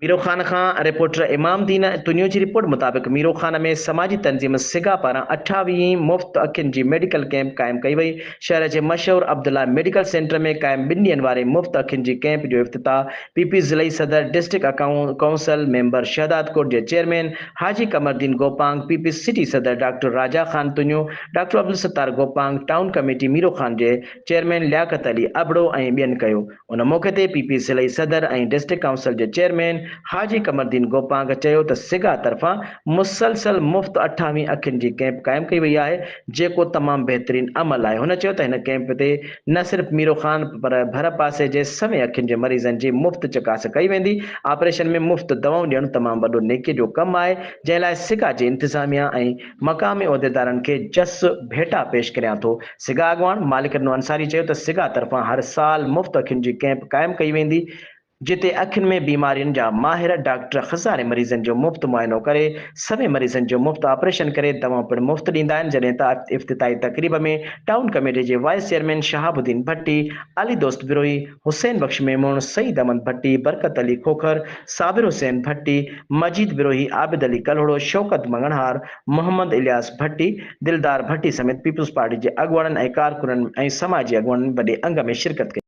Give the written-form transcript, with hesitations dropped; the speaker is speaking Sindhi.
ميرو خان کان رپورٽر امام دين تنيو جي رپورٽ مطابق ميرو خان ۾ سماجي تنظيم سگا پاران اٺاويهين مفت اکين جي ميڊيڪل ڪئمپ قائم ڪئي وئي شهر جي مشهور عبدالله ميڊيڪل سينٽر ۾ قائم ٻن ڏينهن واري مفت اکين جي ڪئمپ جو افتتاح پي پي ضلعي صدر ڊسٽرڪٽ ڪائونسل ميمبر شهدادڪوٽ جي chairman Haji Qamardin Gopang P P city صدر doctor Raja Khan Tunio doctor Abdul Sattar Gopang town committee Miro Khan جي چيئرمين لياقت علي ابڙو ۽ ٻين ڪيو. ان موقعي تي پي پي ضلعي صدر ۽ ڊسٽرڪٽ ڪائونسل جي چيئرمين حاجي قمردين گوپانگ چيو ته سگا طرفان مسلسل مفت اٺاويهين اکين جي ڪئمپ قائم ڪئي وئي آهي جيڪو تمام بهترين عمل آهي هن چيو ته هن ڪئمپ تي نه صرف ميرو خان پر ڀر پاسي جي سوين اکين جي مريضن جي مفت چڪاس ڪئي ويندي آپريشن ۾ مفت دوائون ڏيڻ تمام وڏو نيڪي جو ڪم آهي جنهن لاء سگا جي انتظاميا ۽ مقامي عهديدارن کي جس ڀيٽا پيش ڪريان ٿو. سگا اڳواڻ مالڪ ڏنو انصاري چيو ته سگا طرفان هر سال مفت اکين جي ڪئمپ قائم ڪئي ويندي، جتي اکين ۾ بيمارين جا ماهر ڊاڪٽر هزارين مريضن جو مفت معائنو ڪري سوين مريضن جو مفت آپريشن ڪري دوائون پڻ مفت ڏيندا آهن جڏهن ته افتتاحي تقريب ۾ ٽائون ڪميٽي جي vice chairman Shahab Uddin Bhatti, Ali Dost Brohi, Hussain Bakhsh Memon, Saeed Ahmed Bhatti, Barkat Ali Khokhar, Sabir Hussain Bhatti, Majeed Brohi, Abid Ali Kalhoro, Shaukat Manganhar, Muhammad Ilyas Bhatti, Dildar Bhatti سميت پيپلز پارٽي جي اڳواڻن ۽ ڪارڪنن ۽ سماجي اڳواڻن وڏي انگ ۾ شرڪت ڪئي.